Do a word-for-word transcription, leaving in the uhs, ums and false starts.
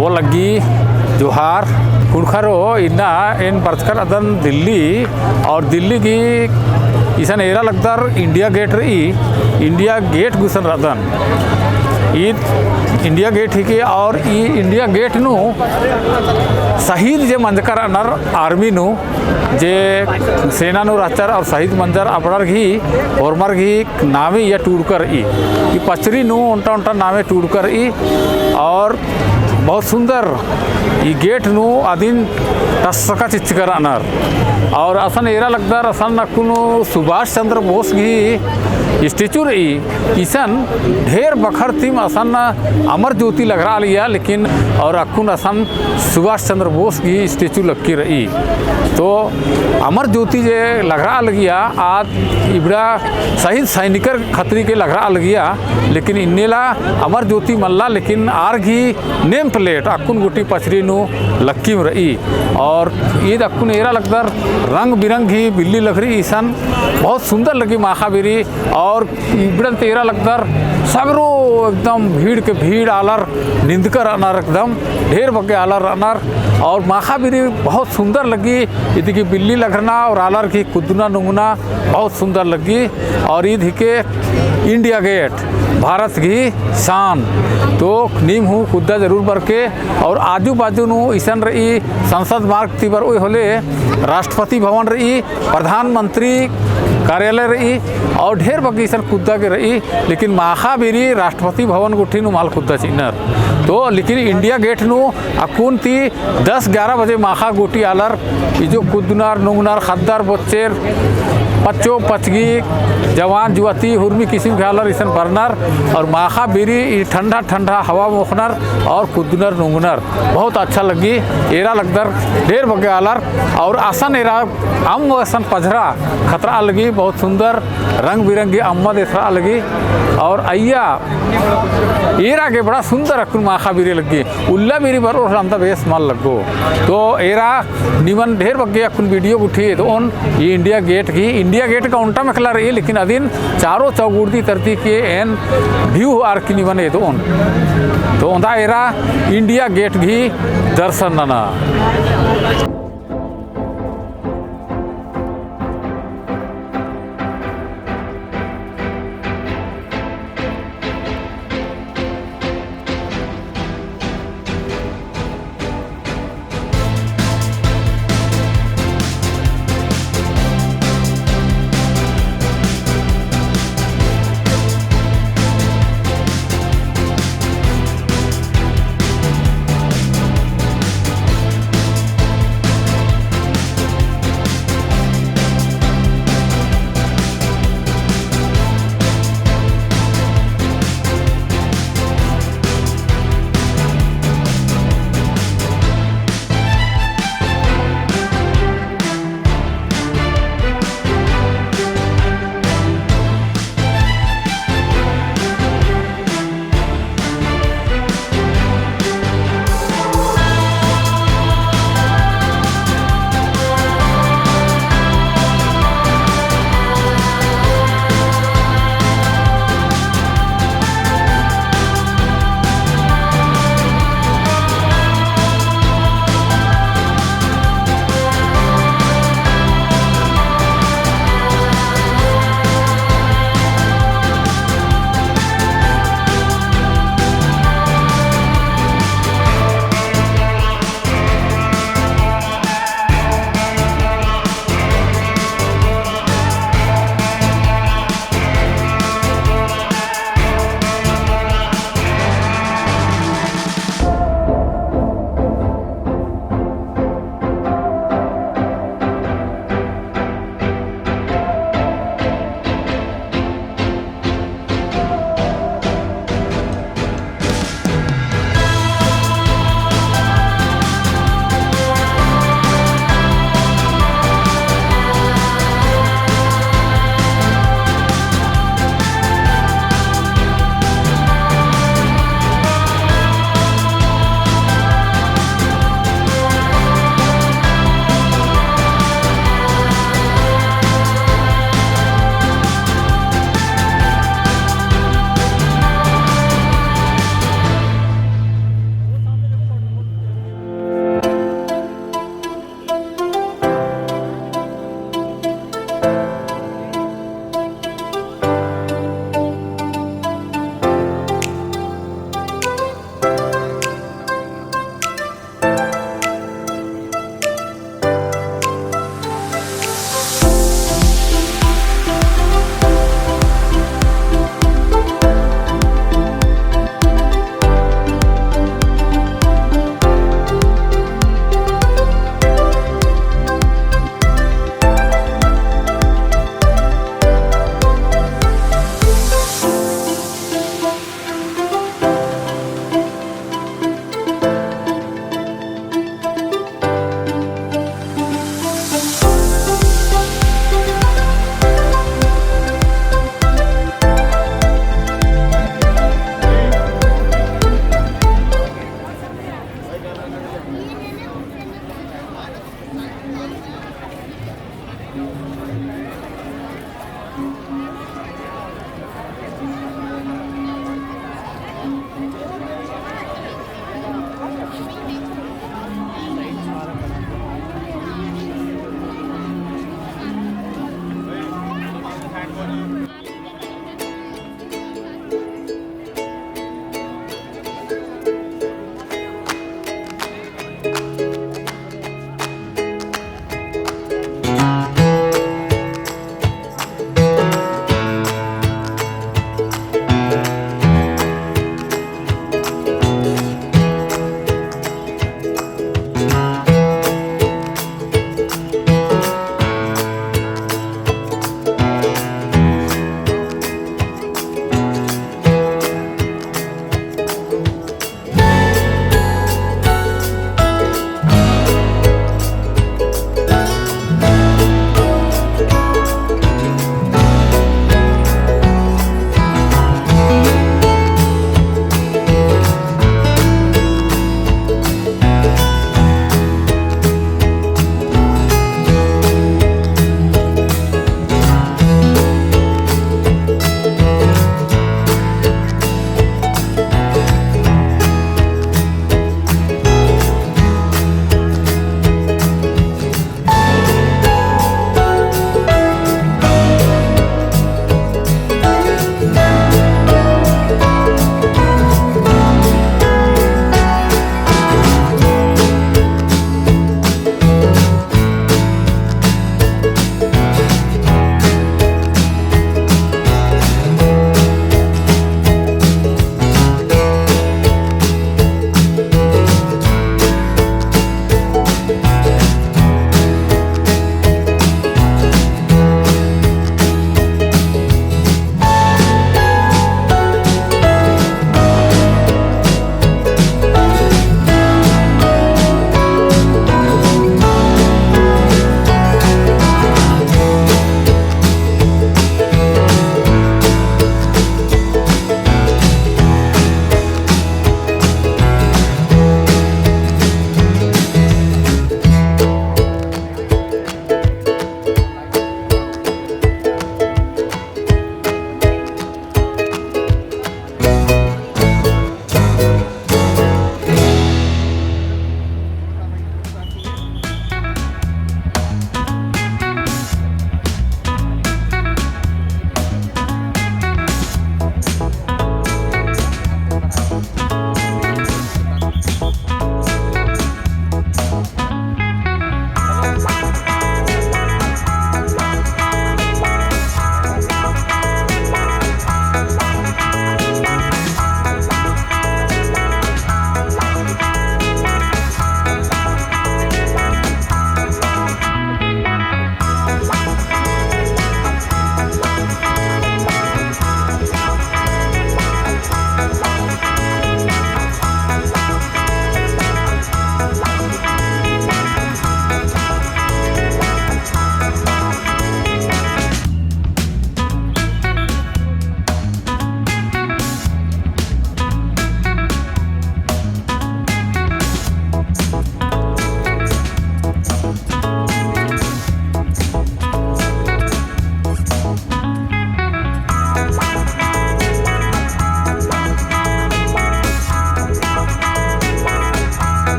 ओ लग्गी जोहार। कुँड़ुख़रो, इन्ना एन बरचका रअदन दिल्ली, और दिल्ली गही इसन एरा लगदर इंडिया गेट रई, इंडिया गेट गुसन रअदन। ईद इंडिया गेट हिके, और ई इंडिया गेट नू शहीद जे मंजका रअनर आर्मी नू, जे सेना नू रहचर और शहीद मंजर, अबड़र गही, होरमर गही नामे इया टूड़का रई। ई पचरी नू ओन्टा ओन्टा नामे टूड़का रई और बहुत सुंदर ई गेट नू अदिन टसका चिच्चका रअनर। और असन एरा लगदर असन अक्कुन सुभाष चंद्र बोस गही statue रई, इसन ढेर बखर तिम असन अमर ज्योति लघरआ लगिया, लेकिन और अक्कुन असन सुभाष चंद्र बोस गही statue लग्गी रई। तो अमर ज्योति जे लघरआ लगिया, आद इबड़ा शहीद सैनिकर खतरी के लघरआ लगिया, लेकिन इन्नेला अमर ज्योति मल्ला, लेकिन आर गही name plate अक्कुन गूटी पचरी नू लक्कीम रई। और ईद अक्कुन एरा लगदर रंग बिरंग गही बिल्ली लघरी इसन बहुत सुंदर लग्गी माख़ा बीरी। और इबड़न ती एरा लगदर सगरो एकदम भीड़ के भीड़ आलर निंदका रअनर, एकदम ढेर बग्गे आलर रअनर। और माख़ा बीरी बहुत सुंदर लग्गी, इदी गही बिल्ली लघरना और आलर गही कुद्दना नुंगना बहुत सुंदर लग्गी। और ईद हिके इंडिया गेट, भारत गही शान। तो नीम हूँ कुद्दा जरूर बरके। और आजू बाजू नू इसन रई, संसद मार्ग ती बरओ होले राष्ट्रपति भवन रई, प्रधानमंत्री कार्यालय रई और ढेर बग्गे इसन कुद्दा गे रई, लेकिन माख़ा बीरी राष्ट्रपति भवन गूटी नू मल कुद्दा चिअनर। तो लेकिन इंडिया गेट नू अक्कुन ती दस ग्यारह बजे माख़ा गूटी आलर इजो कुद्दनर नुंगनर ख़द्दर बोच्चेर पच्चो पचगी जवान जुवाती हुरमी किसिम के आलर इसन बरनर और माख़ा बीरी ई ठंडा ठंडा हवा मोख़नर और कुद्दनर नुंगनर। बहुत अच्छा लग्गी, एरा लगदर ढेर बग्गे आलर। और असन एरा अम्म असन पझरा खतरआ लगी, बहुत सुंदर रंग बिरंगी अम्म देखरआ लगी। और अइय्या एरा गे बड़ा सुंदर अक्कुन माख़ा बीरी लग्गी, उल्ला बीरी बरओर अमदा बेस मल लग्गो। तो एरा निमन ढेर बग्गे अक्कुन video गुट्ठी एदओन, ई इंडिया गेट गही, इंडिया गेट का ओन्टा मेखला रई, लेकिन अदिन चारो चौगुर्दी तरती के एन view आर की निमन एदओन। तो ओन्दा एरा इंडिया गेट गही दर्शन नना।